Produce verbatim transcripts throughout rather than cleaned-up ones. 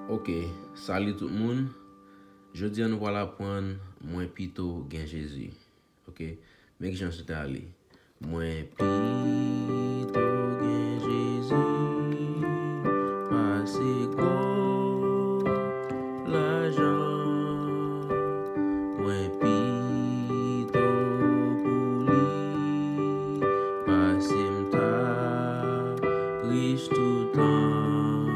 Ok, salut tout moun. Jodi a nou pral aprann Mwen pito gen Jezi. Ok, men kijan chante a ale. Mwen pito gen Jezi pase gwo lajan. Mwen pito pou li pase m ta rich toutan.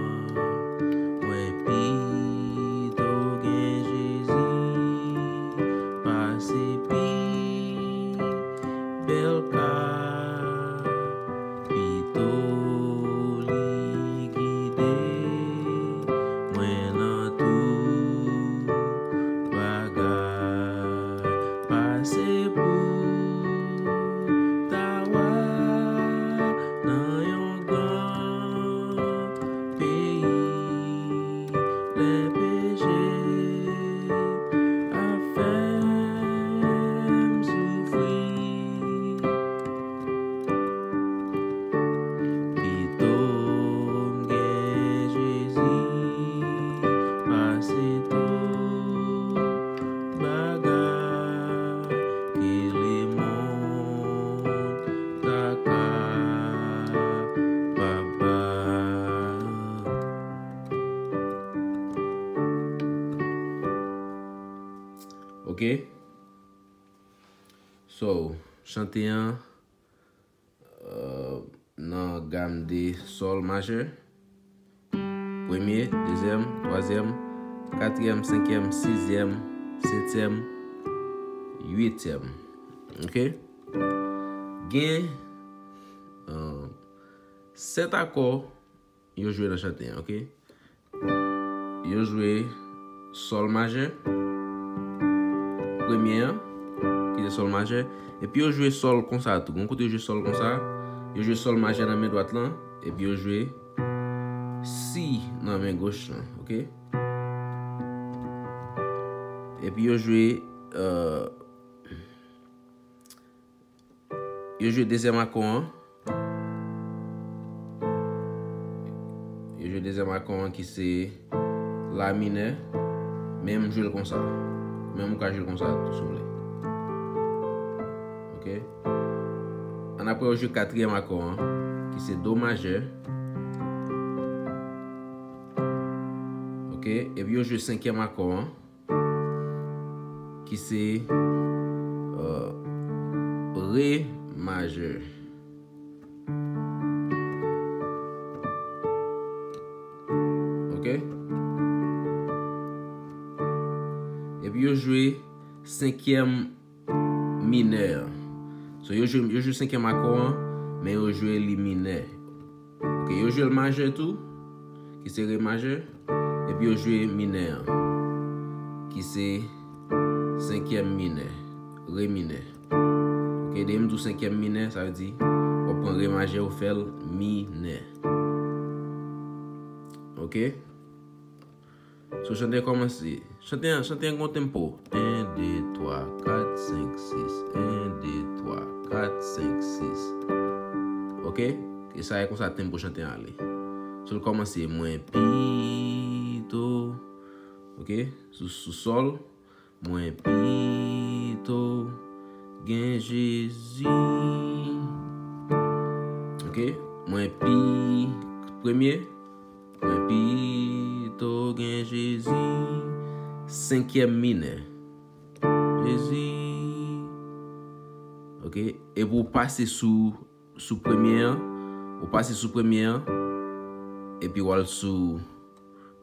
Mwen pito gen Jezi pase pi bèl ka. Pito li gide mwen nan tout bagay. Pase pou ta wa nan yon gran peyi. Lè peche ap fè m soufri. Pito m gen Jezi pase tout bagay ke lemonn ta kapab ba. Ok. So, chante an euh, nan gam de sòl majè. Premye, dezyèm, twazyèm, katriyèm, senkyèm, sizyèm, setyèm, uityèm. Ok? Gen euh, sèt akò yo jwe nan chante an, ok? Yo jwe sòl majè, premye an, ki se sòl majè, epi yo jwe sòl konsa tou. Gon kote yo jwe sòl konsa, yo jwe sòl majè nan men dwat lan, epi yo jwe si nan men goch lan, ok? Epi yo jwe euh, Yo jwe dezyèm akò an. Yo jwe dezyèm akò an ki se la minè. Men m jwe l konsa. Men m ka jwe l konsa tou si w vle. Ok. Annapre yo jwe katriyèm akò an ki se do majè. Ok. Epi yo jwe senkyèm akò an. Ki se euh, re majè. Ok? Epi yo jwe senkyèm minè. So, yo jwe, yo jwe senkyèm akò an, men yo jwe li minè. Ok, yo jwe l majè tou, ki se re majè, epi yo jwe minè an, ki se senkyèm minè, re minè. Ok, depi m di w senkyèm minè, sa vle di w ap pran re majè, ou fè l minè. Ok? So, chante an kòmanse. Chante an, chante an gon tempo. En, de, twa, kat, senk, sis. En, de, twa, kat, senk, sis. Ok? E sa e konsa tempo chante an ale. So, l kòmanse, mwen pito. Ok? Sou, sou sòl. Mwen pito gen Jezi. Ok? Mwen pi, premye. Mwen pito gen Jezi. Senkyèm minè. Jezi. Ok? Epi w pase sou, sou premye an. Ou pase sou premye an. Epi w al sou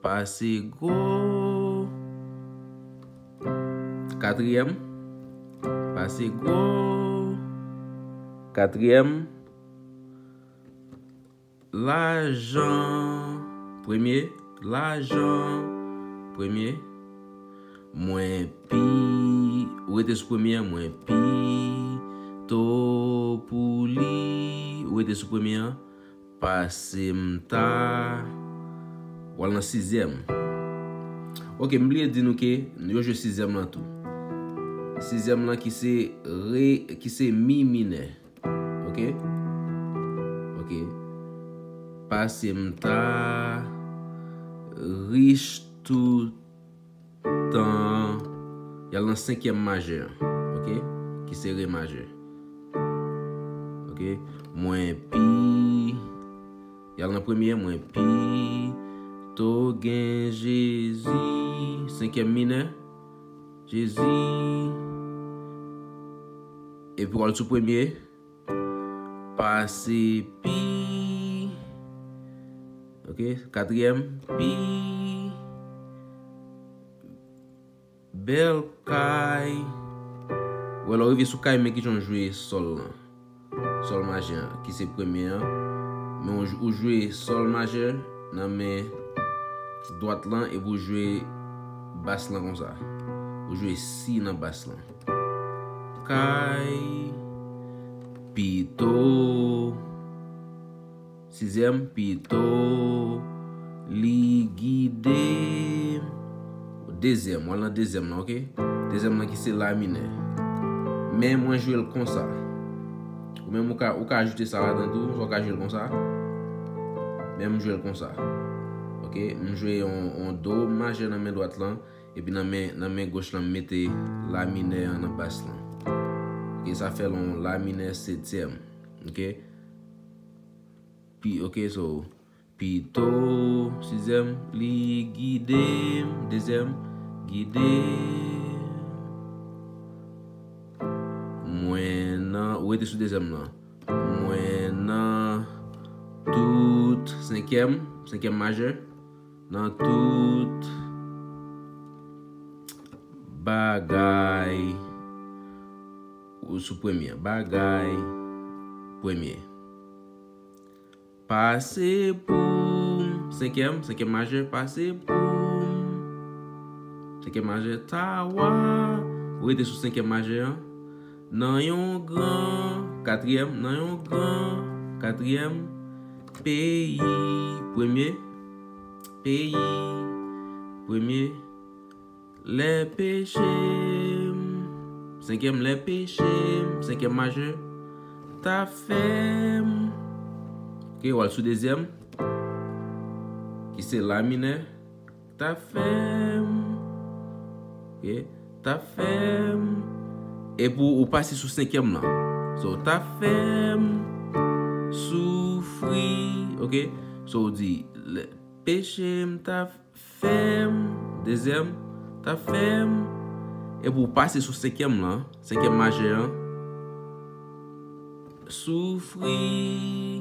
pase gwo. Katriyèm. Pase gwo. Katriyèm. Lajan. Premye. Lajan. Premye. Mwen pi. Ou rete sou premye an. Mwen pito pou li. Ou rete sou premye an. Pase m ta. W al nan sizyèm. Ok, m bliye di nou ke yo jwe sizyèm lan tou. Sizyèm lan ki se re, ki se mi minè. Ok? Ok. Pase m ta. Rich toutan. Y al nan senkyèm majè an, oke? Ki se re majè. Oke? Mwen pi, y al nan premye, mwen pito gen Jezi, senkyèm minè, Jezi. Epi w al sou premye, pase pi, oke, katriyèm, pi bèl kay. Wè, lè w rive sou kay, men kijan w jwe sòl lan. Sòl majè an, ki se premye an. Men w, ou jwe sòl majè nan men dwat lan epi w jwe bas lan konsa. Ou jwe si nan bas lan. Kay, pito. Sizyèm, pito li gide. Dezyèm, w al nan dezyèm lan, oke? Dezyèm lan ki se la minè. Men mwen jwe l konsa. Ou menm ou ka, ou ka ajoute sa ladan tou, ou ka jwe l konsa. Men m jwe l konsa. Oke? M jwe yon, yon do majè nan men dwat lan, epi nan men, nan men goch lan, m mete la minè an nan bas lan. Oke, sa fè l yon la minè setyèm. Oke? Pi, oke, so, pito, sizyèm, li gide m, dezyèm, gide m. Mwen nan, ou rete sou dezyèm lan. Mwen nan tout, senkyèm, senkyèm majè, nan tout bagay, ou sou premye, bagay, premye. Pase pou m, senkyèm, senkyèm majè, pase pou m. Senkyèm majè, tawa. Ou rete sou senkyèm majè an. Nan yon gran, katriyèm, nan yon gran, katriyèm, peyi, premye, peyi, premye. Lè peche m, senkyèm, lè peche m, senkyèm majè, ta fè m. Oke, w al sou dezyèm, ki se la minè, ta fè m. Oke, ta fè m. Epi w pase sou senkyèm lan. So, ta fè m soufri. Oke, so, w di, lè peche m ta fè m, dezyèm, ta fè m, epi w pase sou senkyèm lan, senkyèm majè an, soufri.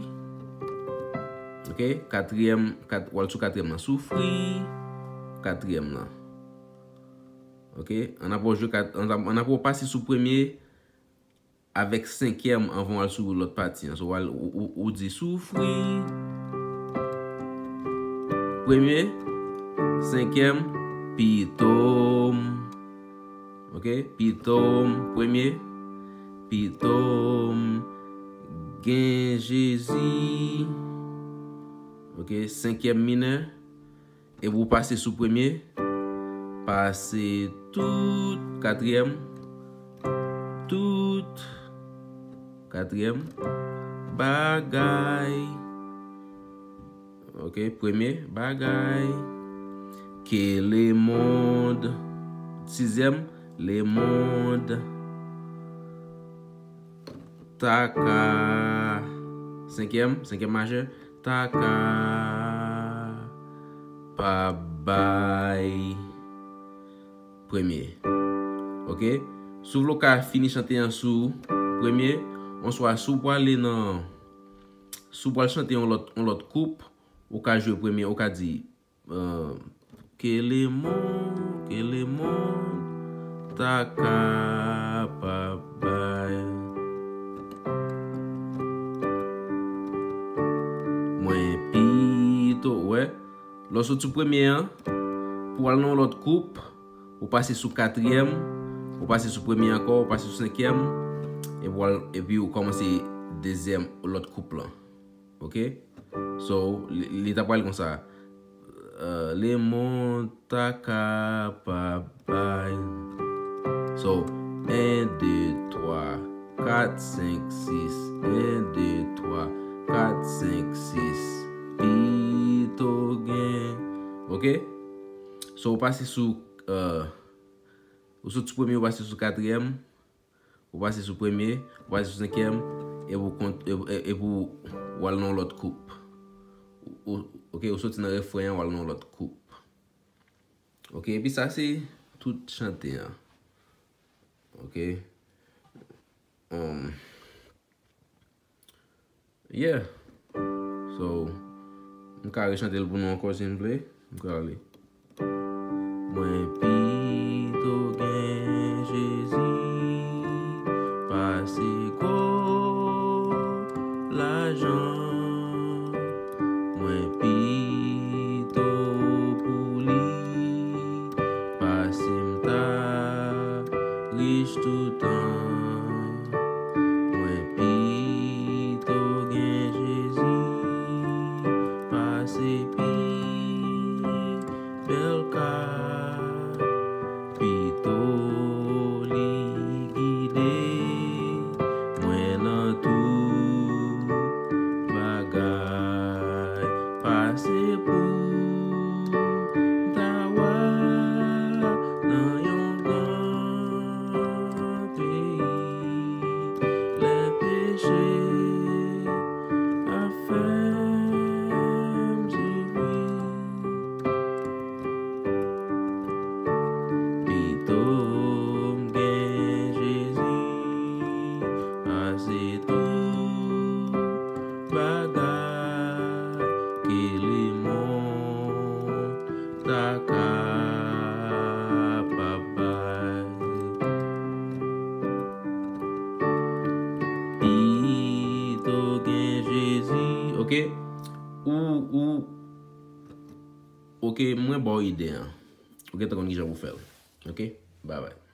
Oke, katriyèm, kat, w al sou katriyèm lan, soufri, katriyèm lan. Oke, ann apre w jwe kat, ann ap, ann apre w pase sou premye, avèk senkyèm anvan w al sou lòt pati an. So, w al, ou, ou, ou di soufri. Premye, senkyèm, pito m. Oke? Pito m, premye. Pito m, gen Jezi. Oke? Senkyèm minè. Epi w pase sou premye, pase tout, katriyèm, tout, katriyèm, bagay. Oke, premye, bagay. Ke lemonn, sizyèm, lemonn. Ta ka, senkyèm, senkyèm majè, ta ka pa bay premye. Oke? Si w vle w ka fini chante an sou premye, oswa si w prale nan, si w pral chante yon lòt, yon lòt koup, ou ka jwe premye, ou ka di, ke lemonn, ke lemonn ta kapab bay. Mwen pito, wè, lè w sot sou premye an, pou w al nan yon lòt koup, ou pase sou katriyèm, ou pase sou premye ankò, ou pase sou senkyèm, epi w al, epi ou kòmanse dezyèm, lòt koup lan. Oke? So, li, li ta pral konsa. Lemonn ta kapab bay. So, en, de, twa, kat, senk, sis. En, de, twa, kat, senk, sis. Pito gen. Oke? So, ou pase sou, euh, ou sot sou premye, ou pase sou katriyèm, ou pase sou premye, ou pase sou senkyèm, epi ou kont, e, e, epi ou al nan yon lòt koup. Ou, ou, ok, ou soti nan refren an, ou al nan yon lòt koup. Ok, epi sa se tout chante an. Ok. Um, yeah. So, m ka rechante l pou nou ankò si n vle. M ka ale. Mwen pito gen Jezi pase gwo lajan. Mwen pito pou li pase m ta rich toutan. Mwen pito gen Jezi pase pi bèl ka. Pito li gide mwen nan tout bagay. Pase pou m ta wa nan yon gran peyi. Lè peche ap fè m soufri. Pito m gen Jezi pase tout bagay ke lemonn ta kapab bay. Pito gen Jezi. Ok? Ou, ou, ok, mwen ba w ide an. Ok, ta konn kijan pou fè l. Ok? Bye bye.